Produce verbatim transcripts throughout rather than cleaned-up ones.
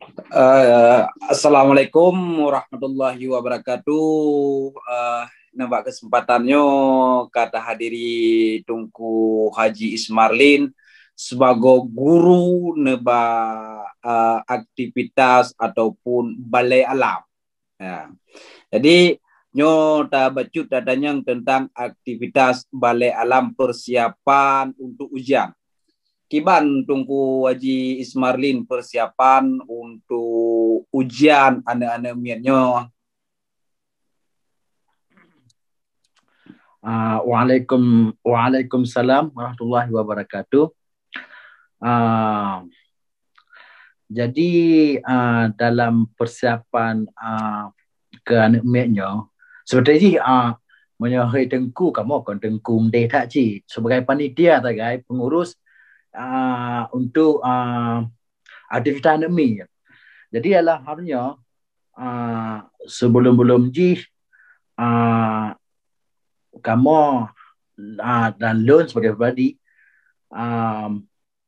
Uh, Assalamualaikum warahmatullahi wabarakatuh. Uh, nibak kesempatan nyoe ka tahadiri Teungku Haji Ismarlin sebagai guru nibak uh, aktivitas ataupun balai alam. Ya. Jadi nyoe tabacut tatanyong tentang aktivitas balai alam persiapan untuk ujian. Kiban Teungku Haji Ismarlin persiapan untuk ujian aneuk-aneuk miet nyoe? Uh, waalaikum, waalaikumsalam warahmatullahi wabarakatuh. Uh, jadi uh, dalam persiapan uh, ke aneuk miet nyoe, seperti jih uh, meunyoe hai teungku, kamoe kon teungku mdeh that cit, sebagai panitia sagai pengurus uh, untuk uh, aktivitas aneuk miet. Jadi dalam hal nyoe uh, sebelum-belum jih uh, kamoe uh, dan lôn sebagai pribadi uh,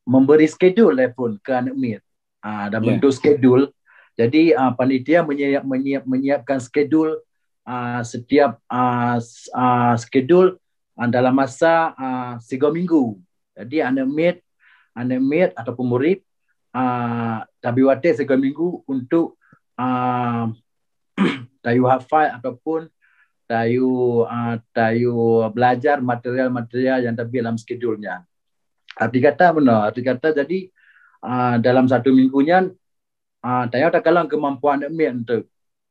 memberi skedul lé phon ke aneuk miet uh, dan yeah. bentuk skedul. Jadi uh, panitia menyiap, menyiap, menyiapkan skedul uh, setiap uh, uh, skedul uh, dalam masa uh, tiga minggu. Jadi aneuk miet, aneuk miet ataupun murid uh, tabi watèe tiga minggu untuk uh, tayu hafal ataupun tayu uh, tayu belajar material-material yang tabi dalam skedul nyan. Arti kata benar, arti kata jadi uh, dalam satu minggu nyan uh, tanyoe takalon kemampuan aneuk miet untuk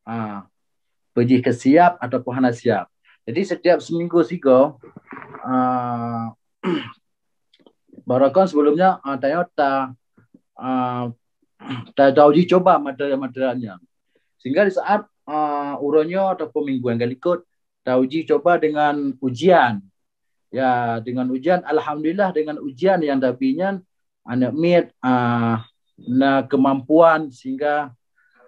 uh, peujih ke siap ataupun hana siap. Jadi setiap seminggu sigo uh, baroekon sebelumnya uh, tanyoe ta uh, ta, ta uji coba material-materialnya. Sehingga di saat uh, uroe nyoe ataupun minggu yang ka likot, ta uji coba dengan ujian. Ya, dengan ujian, alhamdulillah dengan ujian yang tabi nyan aneuk miet uh, na kemampuan sehingga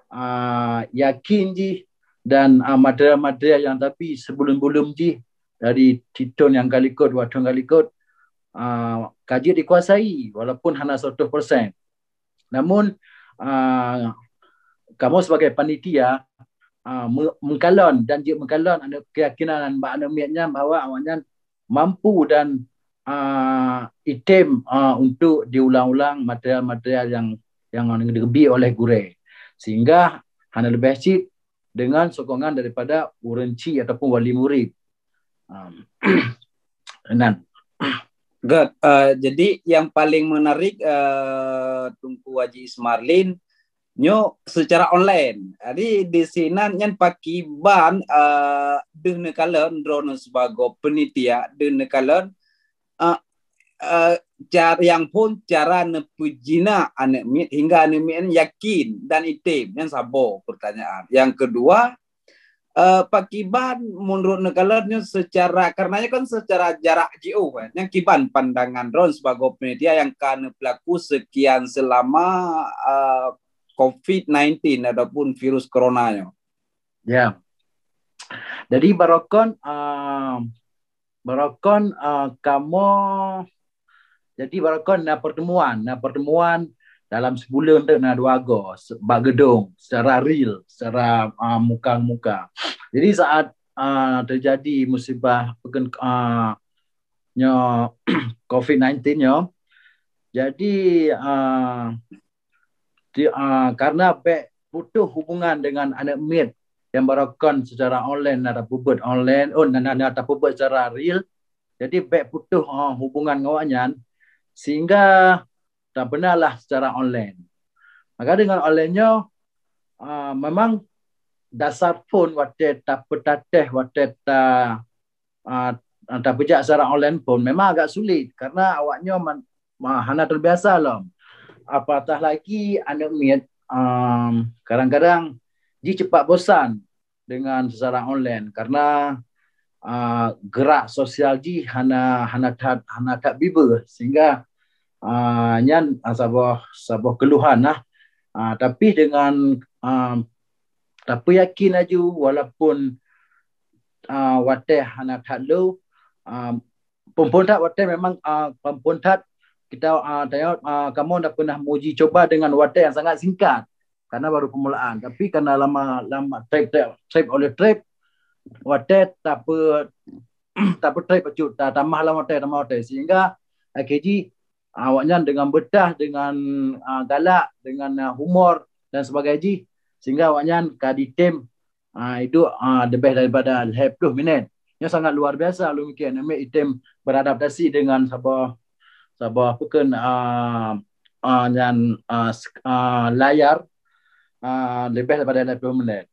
uh, yakin jih dan uh, material-material yang tabi sebelum-belum jih dari thôn yang ka likot, dua thôn ka likot uh, ka jeuet dikuasai walaupun hana seratus persen. Namun uh, kamoe sebagai panitia uh, meukalon dan jeuet meukalon keyakinan bak aneuk miet nyan bahwa awaknyan mampu dan uh, item uh, untuk diulang-ulang material-material yang yang digeubri oleh gurèe, sehingga hana leubeh cit dengan sokongan daripada ureueng chik ataupun wali murid. Um, nan. Good. Uh, jadi yang paling menarik uh, Teungku Haji Ismarlin nyoe secara online. Jadi di sinan nyan pakiban uh, deuh neukalon droeneuh sibagoe penitia deuh neukalon uh, uh, cara yang pun cara neupeujina aneuk miet hingga aneuk miet yakin dan item nyan saboh pertanyaan. Yang kedua, uh, pakiban menurut neukalon nyoe secara karena kan secara jarak jauh kan. Yang kiban pandangan droeneuh sibagoe penitia yang ka neupelaku sekian selama uh, covid sembilan belas ataupun virus corona nyoe. Ya. Jadi baroekon uh, baroekon uh, kamoe jadi baroekon na pertemuan, na pertemuan dalam sebuleuen tu na dua go bak gedong secara real, secara uh, muka-muka. Jadi saat uh, terjadi musibah uh, nyo covid sembilan belas nyo, jadi uh, di, uh, karena bek putus hubungan dengan aneuk miet yang baroekon secara online na tapeubuet online, oh na na tapeubuet secara real. Jadi bek putus uh, hubungan ngon awaknyan sehingga tabenalah secara online. Maka dengan online nyoe uh, memang dasar phon watèe tapeutateh watèe ta uh, tapeujak secara online pun memang agak sulit karena awaknyoe man, uh, hana terbiasa lom. Apatah lagi aneuk miet um, kadang-kadang jih cepat bosan dengan secara online karena uh, gerak sosial jih hana hana that hana that biba sehingga uh, nyan uh, saboh saboh keluhan lah. Uh, tapi dengan uh, tapi yakin laju walaupun uh, watèe hana that lô uh, pun-pun that watèe memang uh, pun-pun that kita uh, tanya uh, kamoe dah pernah menguji coba dengan watèe yang sangat singkat. karena baru permulaan. Tapi karena lama lama trip trip trip oleh trip, watèe tape tape trip bacut, ta- tamah lam watèe, tamah watèe, sehingga akhé jih awaknyan dengan betah, dengan uh, galak, dengan uh, humor dan sebagainya jih, sehingga awaknyan ka ditem uh, itu uh, lebih daripada lhèe ploh minit. Nyoe sangat luar biasa lôn mikir, aneuk miet item beradaptasi dengan saboh saboh apa kheun uh, uh, nyan uh, uh, layar uh, lebih daripada lhèe ploh minit.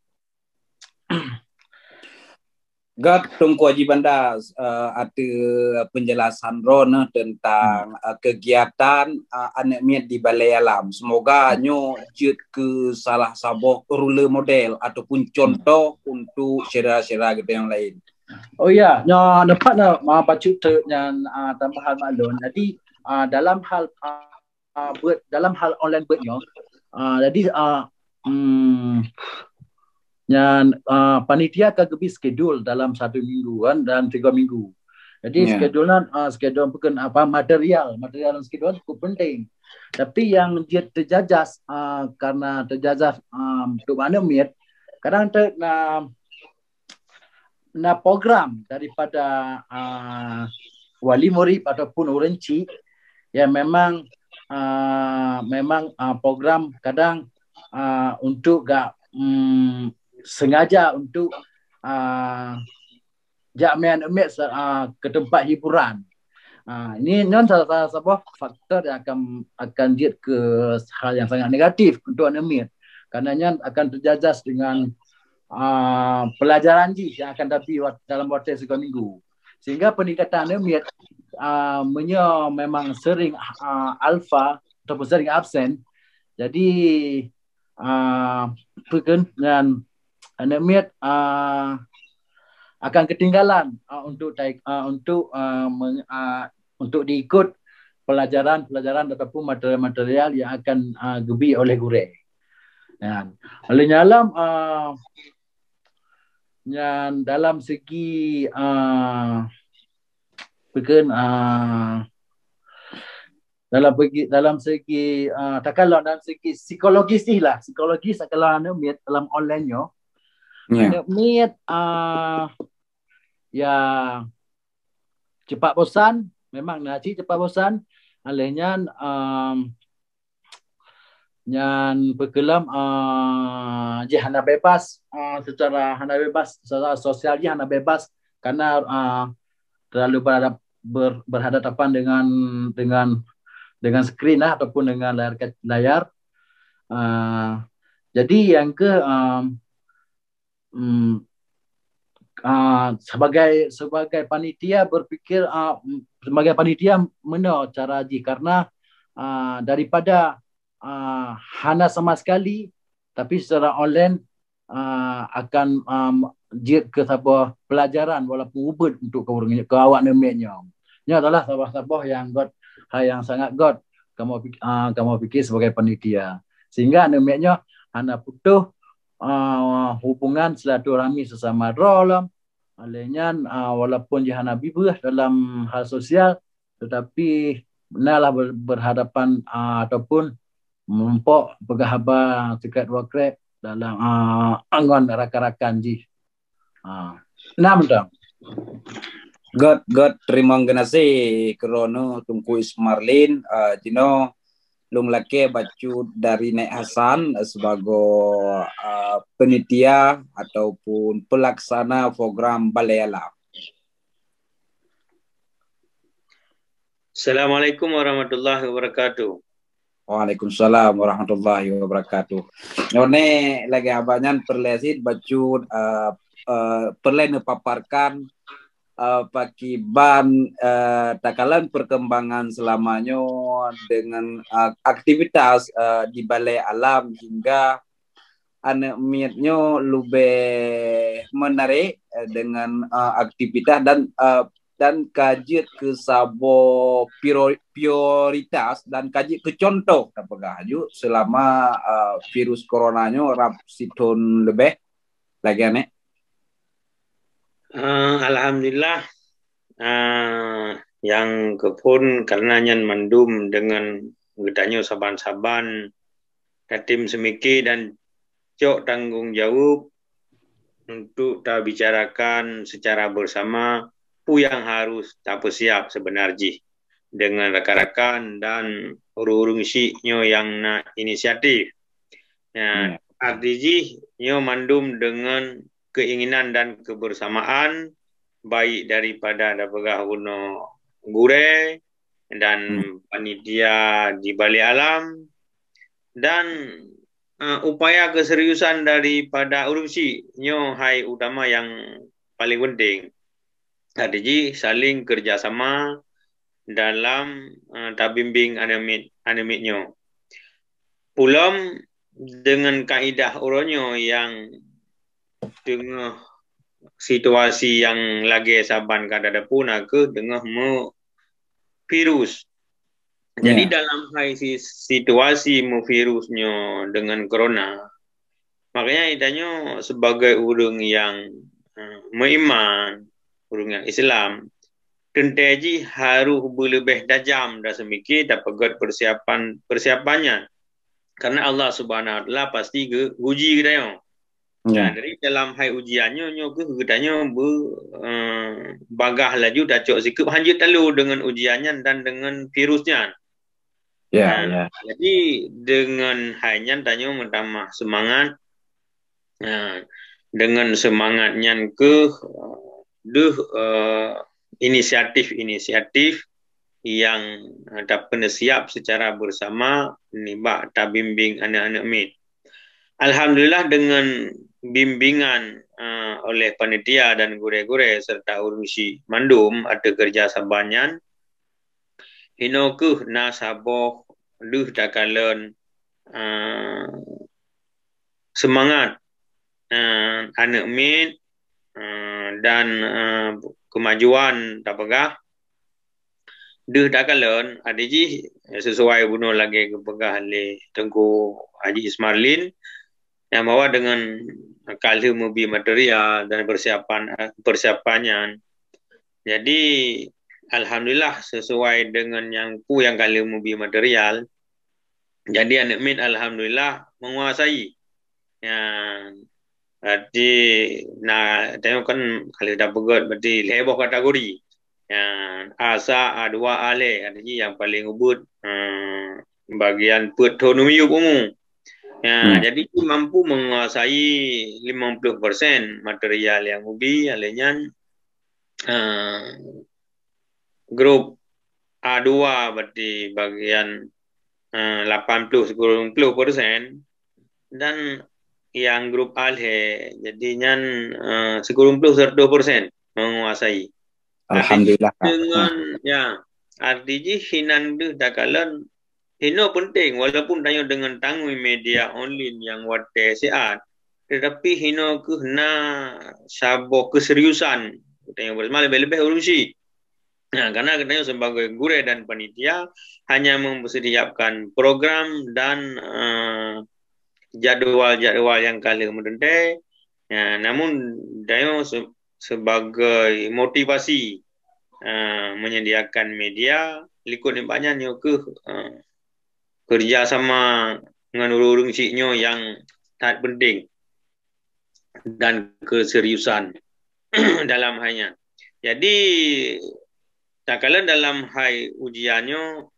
Gat Teungku Haji Banda uh, ateueh penjelasan droeneuh tentang uh, kegiatan uh, aneuk miet di Balai Alam. Semoga nyoe jeuet keu salah saboh role model ataupun contoh untuk syedara-syedara kita yang lain. Oh ya, nyoe nampak na uh, bacut teuk nyan uh, tambahan maklum. Jadi uh, dalam hal uh, uh, buat dalam hal online buat nyoe, uh, jadi uh, hmm, nyan uh, panitia ka geubri skedul dalam satu minggu kan dan tiga minggu. Jadi yeah. Skedul nan uh, skedul bukan apa material, material dan skedul cukup penting. Tapi yang dia terjajas uh, karena terjajas um, untuk mana miet, kadang ter, uh, na program daripada uh, wali murid ataupun ureueng chik yang memang uh, memang uh, program kadang uh, untuk gak um, sengaja untuk uh, jak meu'en miet uh, ke tempat hiburan. Uh, ini nyan salah salah saboh faktor yang akan akan jeuet ke hal yang sangat negatif untuk aneuk miet. Karena nyan akan terjajas dengan uh, pelajaran jih yang akan tapi dalam watèe tiga minggu. Sehingga peningkatan aneuk miet uh, meunyoe memang sering uh, alfa ataupun sering absen, jadi uh, peukeunan aneuk miet uh, akan ketinggalan uh, untuk uh, untuk uh, uh, untuk diikut pelajaran-pelajaran ataupun material-material yang akan uh, geubri oleh gurèe. Dan oleh nyalam uh, nyan dalam segi uh, peukeunan uh, dalam segi dalam segi uh, takalon dalam segi psikologis lah, psikologis takalon aneuk miet dalam online nyoe. Yeah. Aneuk miet uh, ya cepat bosan, memang na cit cepat bosan. Oleh nyan um, nyan peukeulam uh, jih hana bebas uh, secara hana bebas secara sosial jih hana bebas karena uh, terlalu berhadap, ber, berhadapan dengan dengan dengan skrin lah ataupun dengan layar layar. Uh, jadi yang ke um, um, uh, sebagai sebagai panitia berpikir uh, sebagai panitia mana cara jih karena uh, daripada uh, hana sama sekali tapi secara online uh, akan um, jeuet ke saboh pelajaran walaupun ubit untuk ke ureueng ke awak aneuk miet nyoe. Nyoe adalah saboh-saboh yang got hal yang sangat got kamu uh, kamu fikir sebagai panitia. Sehingga aneuk miet nyoe hana putus uh, hubungan silaturahmi sesama droe lom. Oleh nyan uh, walaupun jih hana bibeuh dalam hal sosial tetapi nalah ber, berhadapan uh, ataupun menumpok peugah haba tiket dua krek dalam uh, angon rakan-rakan jih. Uh, enam tu. Got got terima kasih kerana Tungku Ismarlin uh, jino lung lakèe bacut dari Nek Hasan sebagai uh, penitia ataupun pelaksana program Balai Alam. Assalamualaikum warahmatullahi wabarakatuh. Waalaikumsalam warahmatullahi wabarakatuh. Nyoe lagi abang nyan perlu sit bacut uh, uh, perlu neupaparkan uh, pakiban uh, takalan perkembangan selama nyoe dengan uh, aktivitas uh, di Balai Alam hingga aneuk miet nyoe lubeh menarik uh, dengan uh, aktivitas dan uh, dan ka jeuet keu saboh prioritas dan ka jeuet keu contoh tapeugah aju selama uh, virus corona nyoe rab sithon leubeh lagèe nyan. Uh, Alhamdulillah, uh, nyang keuphon karena nyan mandum deungon geutanyoe saban-saban tatem seumike dan cok tanggong jaweueb untuk tabicarakan secara bersama peue nyang harus tapeusiab seubeuna jih deungon rakan-rakan dan ureuëng-ureuëng syiek nyoe nyang na inisiatif. Ya, hmm. Arti jih nyoe mandum deungon keinginan dan kebersamaan, baik daripada tapeugah bunoe gurée dan hmm. panitia di Balai Alam, dan uh, upaya keseriusan daripada ureuëng syiek nyoe hai utama nyang paling penting. Arti jih saling kerjasama dalam uh, tabimbing aneuk miet, aneuk miet nyoe. Ulôn deungon kaidah uroe nyoe nyang teungoh situasi nyang lagée saban ka teudeungoe na kheueh teungoh meuvirus. Jadi ya. Dalam hai situasi meuvirus nyoe deungon corona, makanya geutanyoe sebagai ureuëng nyang uh, meuiman, ureuëng nyang Islam, teuntée jih harus beuleubeh tajam dan seumike tapeugét persiapan persiapan nyan. Karena Allah Subhanahu Wa Taala pasti geuji geutanyoe. Ya. Nah, jadi dalam hai ujian nyoe nyoe kheueh geutanyoe be uh, bagah laju tacok sikeup hanjeuet talo deungon ujian nyan dan deungon virus nyan. Ya, nah, ya. Jadi deungon hai nyan tanyoe meutamah seumangat. Nah, deungon seumangat nyan kheueh deuh uh, inisiatif-inisiatif nyang uh, tapeuneusiab secara bersama nibak tabimbing aneuk-aneuk miet. Alhamdulillah deungon bimbingan uh, oleh panitia dan gurée-gurée serta ureuëng syiek mandum ateueh kerja saban nyan, hinoe kheueh na saboh deuh takalon uh, seumangat uh, aneuk miet uh, dan uh, keumajuan tapeugah deuh takalon, arti jih sesuai bunoe lagée geupeugah lé Teungku Haji Ismarlin, nyang bahwa deungon ka lheueh meubi material dan persiapan persiapan nyan. Jadi alhamdulillah sesuai deungon nyang peue nyang ka lheueh meubi material. Jadi aneuk miet alhamdulillah menguasai. Ya, berarti na tengok kan kalau dah peugét berarti lhée boh kategori. Ya, A sa, A dua, A lhée, artinya yang paling ubit uh, bagian peuet thon miyup umu. Ya, hmm. Jadi mampu menguasai lima puluh persen material yang ubi, alenya uh, grup A dua berarti bagian uh, lapan puluh sepuluh persen dan yang grup A lhée, jadi nyan uh, sepuluh seratus persen menguasai. Alhamdulillah. Dengan ya, arti jih hinan deuh takalon hinoe penting walaupun tanyoe deungon tangui media online nyang watée siat, tetapi hinoe kheueh na saboh keseriusan tanyoe bersama lebih-lebih ureuëng syiek. Nah, karena geutanyoe sebagai gurée dan panitia hanya mempersiapkan program dan uh, jadwal-jadwal yang ka lheueh meuteuntée. Ya, namun geutanyoe se sebagai motivasi uh, menyediakan media, likot nibak nyan nyoe kheueh uh, kerja sama ngon ureuëng-ureuëng syiek nyoe yang that penting dan keseriusan dalam hai nyan. Jadi takalon dalam hai ujian nyoe,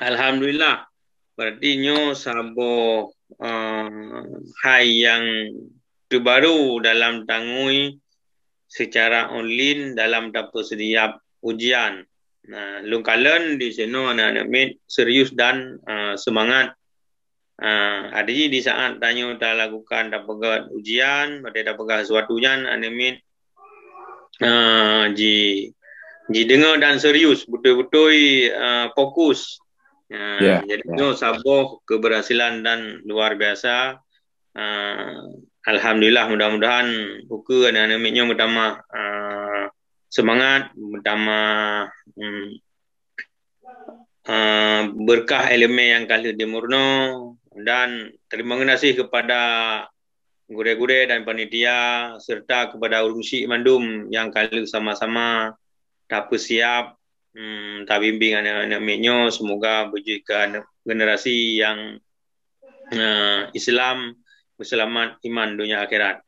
alhamdulillah, berarti nyoe saboh uh, hai yang terbaru dalam tangui secara online dalam tapeusediab ujian. Nah, lôn kalon di sinoe aneuk-aneuk miet serius dan uh, semangat. Uh, artinya di saat tanyoe talakukan tapeugét ujian, berarti tapeugah sesuatu nyan aneuk miet uh, ji jideungoe dan serius, beutôi-beutôi uh, fokus. Uh, yeah, jadi yeah. Nyoe saboh keberhasilan dan luar biasa. Uh, alhamdulillah, mudah-mudahan ukeue aneuk-aneuk miet nyoe meutamah uh, semangat, meutamah um, uh, berkah elemen yang ka lheueh dimeurunoe dan terima kasih kepada gurée-gurée dan panitia serta kepada ureuëng syiek mandum yang ka lheueh sama-sama tapeusiab um, tabimbing aneuk-aneuk miet nyoe, semoga beujeuet keu generasi yang uh, Islam, berseulamat iman dunia akhirat.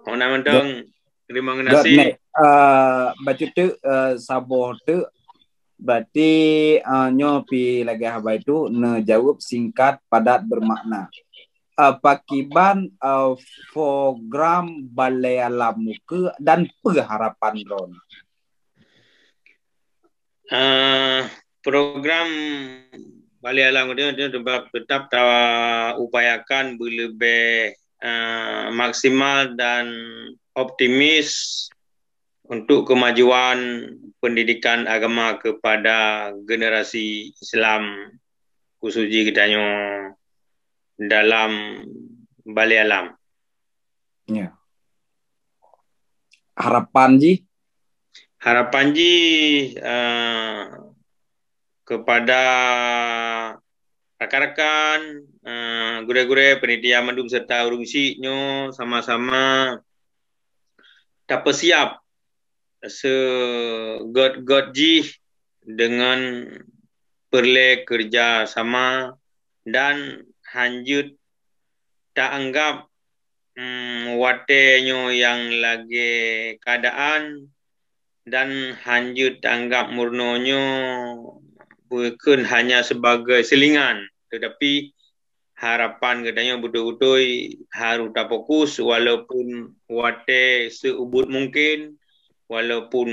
Hana mantong, terima kasih. Nek, uh, bacut teuk, uh, saboh teuk, berarti uh, nyoe pi lagée haba itu, neujaweueb singkat, padat, bermakna. Uh, pakiban uh, program Balai Alam muke dan peue harapan droeneuh? Uh, program Balai Alam itu tetap, tetap ta upayakan beuleubeh uh, maksimal dan optimis untuk kemajuan pendidikan agama kepada generasi Islam, khusus jih geutanyoe dalam Balai Alam. Ya. Harapan jih? Harapan jih uh, kepada rakan-rakan, uh, gurée-gurée, panitia mandum serta ureuëng syiek nyoe sama-sama tapeusiab seugét-gét jih deungon peureulée keureuja sama dan hanjeuet taanggab um, watée nyoe nyang lagée keadaan dan hanjeuet taanggab meurunoe nyoe bukon hanya sebagai selingan, tetapi harapan geutanyoe beutôi-beutôi harôh tafokus walaupun watée seuubit mungken, walaupun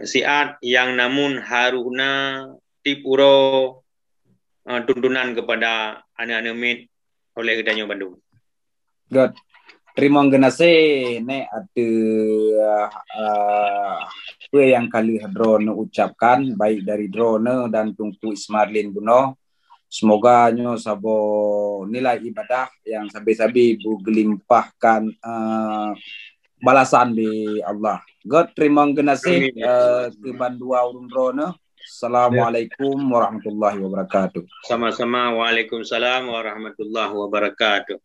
siat, nyang namun harôh na tieb uroe uh, tuntunan kepada aneuk-aneuk miet oleh geutanyoe bandum. Good. Teurimong geunaséh, Nek, ateueh uh, peue nyang ka lheueh droeneuh ucapkan, baik dari droeneuh dan Teungku Ismarlin bunoe. Semoga nyoe saboh nilai ibadah nyang sabe-sabe beulimpahkan uh, balasan di Allah. Good, teurimong geunaséh uh, keu bandua ureuëng droeneuh. Assalamualaikum warahmatullahi wabarakatuh. Sama-sama. Waalaikumsalam warahmatullahi wabarakatuh.